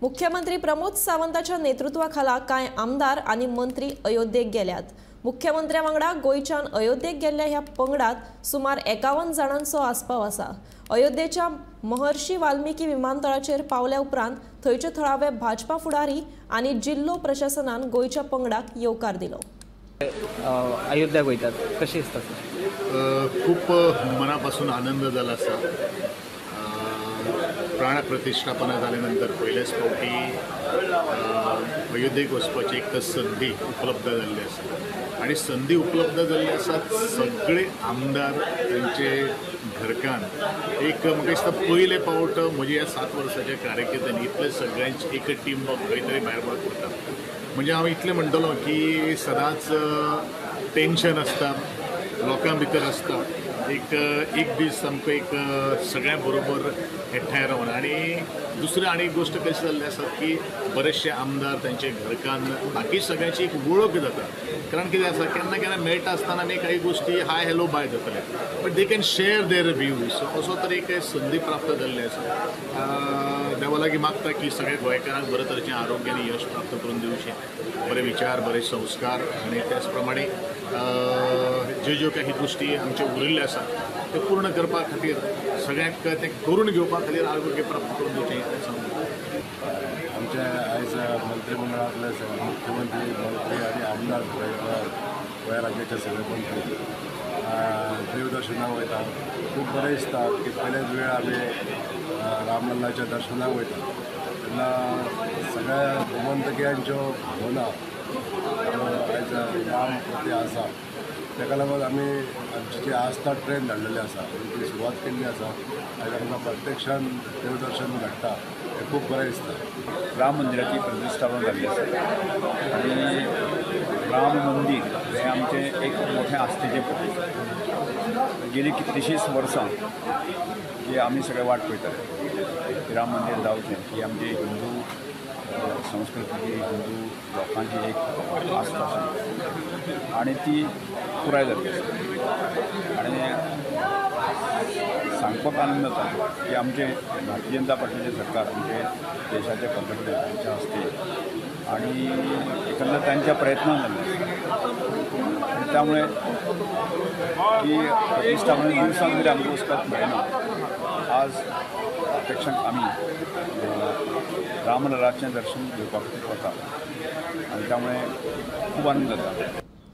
मुख्यमंत्री प्रमोद सावंताच्या नेतृत्वाखाला कांय आमदार आनी मंत्री अयोध्येक गेल्यात। मुख्यमंत्र्या वांगडा गोंयच्यान अयोध्येक गेल्ल्या ह्या पंगडात सुमार 51 जाणांचो आस्पाव आसा। अयोध्येच्या महर्षी वाल्मिकी विमानतळाचेर पावल्या उपरांत थंयचे थळावे भाजपा फुडारी आनी जिल्लो प्रशासनान गोंयच्या पंगडाक येवकार दिलो। अयोध्या वयतात कशें दिसता? खूप मनापासून आनंद जाला आसा। प्राण प्रतिष्ठापना जाल्यानंतर पयलेच फावटी अयोध्येक वचपाची एक संदी उपलब्ध जाल्ली आसा आनी संदी उपलब्ध जाल्ली आसा सगळे आमदार तांचे घरकान एक म्हाका दिसता पयले फावट म्हजे ह्या 7 वर्साच्या कारकिर्दीन इतले सगळ्यांची एक टीम खंय तरी भायर उरता। म्हणजे हांव इतलें म्हणटलो की सदांच टेन्शन आसता, लोकां भितर आसता, एक एक दीस आमकां एक सगळ्यां बरोबर एकठांय रावन। आनी दुसरी आनी एक गोश्ट कशी जाल्ली आसा की बरेचशे आमदार तांचे घरकान्न बाकी सगळ्यांची एक वळख जाता। कारण कितें आसा, केन्ना केन्ना मेळटा आसतना आमी काही गोश्टी हाय हॅलो बाय जातले, but they can share their views. असो तर एक संदी प्राप्त जाल्ली आसा। देवा लागीं मागता की सगळ्या गोंयकारांक बरे तरेचें आरोग्य आनी यश प्राप्त करून दिवचें, बरे विचार, बरे संस्कार आनी त्याच प्रमाणे ज्यो ज्यो काही गोश्टी आमच्यो उरिल्ल्यो आसा त्यो पूर्ण करपा खातीर सगळ्यांक तें करून घेवपा खातीर आरोग्य प्राप्त करून दिवचें हें सांगता। आमच्या आयज मंत्रिमंडळांतले मुख्यमंत्री, मंत्री आनी आमदार गोंय राज्याचे सगळे मंत्री देवदर्शनाक वयता। खूब बरें दिसता की पयलेच वेळ आमी रामलल्लाच्या दर्शनाक वयता तेन्ना सगळ्या गोमंतकियांच्यो भावना आयज राम प्रती आसा, ताका लागून आमी आमची जी आस्था ट्रेन धाडलेली आसा ती सुरवात केल्ली आसा। आयज आमकां प्रत्यक्षान देवदर्शन घडटा हें खूब बरें दिसता। राम मंदिराची प्रतिष्ठापना जाल्ली आसा आनी राम मंदीर हें आमचें एक मोठें आस्थेचें प्रतीक। गेली कितलींशींच वर्सां की आमी सगळे वाट पळयताले की राम मंदीर जावचें, ही आमची हिंदू संस्कृतीची, हिंदू लोकांची एक आस्था आशिल्ली आनी ती पुराय जाल्ली आसा। आनी सांगपाक आनंद जाता की आमचे भारतीय जनता पार्टीचें सरकार आमचे देशाचे पंतप्रधान हांच्या हस्ते आनी एकंदर तांच्या प्रयत्नान जाल्लें आसा आनी त्यामुळे की प्रतिष्ठापना दिवसान जरी आमकां वचपाक मेळना, आज प्रत्यक्षांत आमी रामललाचें दर्शन घेवपा खातीर वता आनी त्यामुळे खूब आनंद जाता।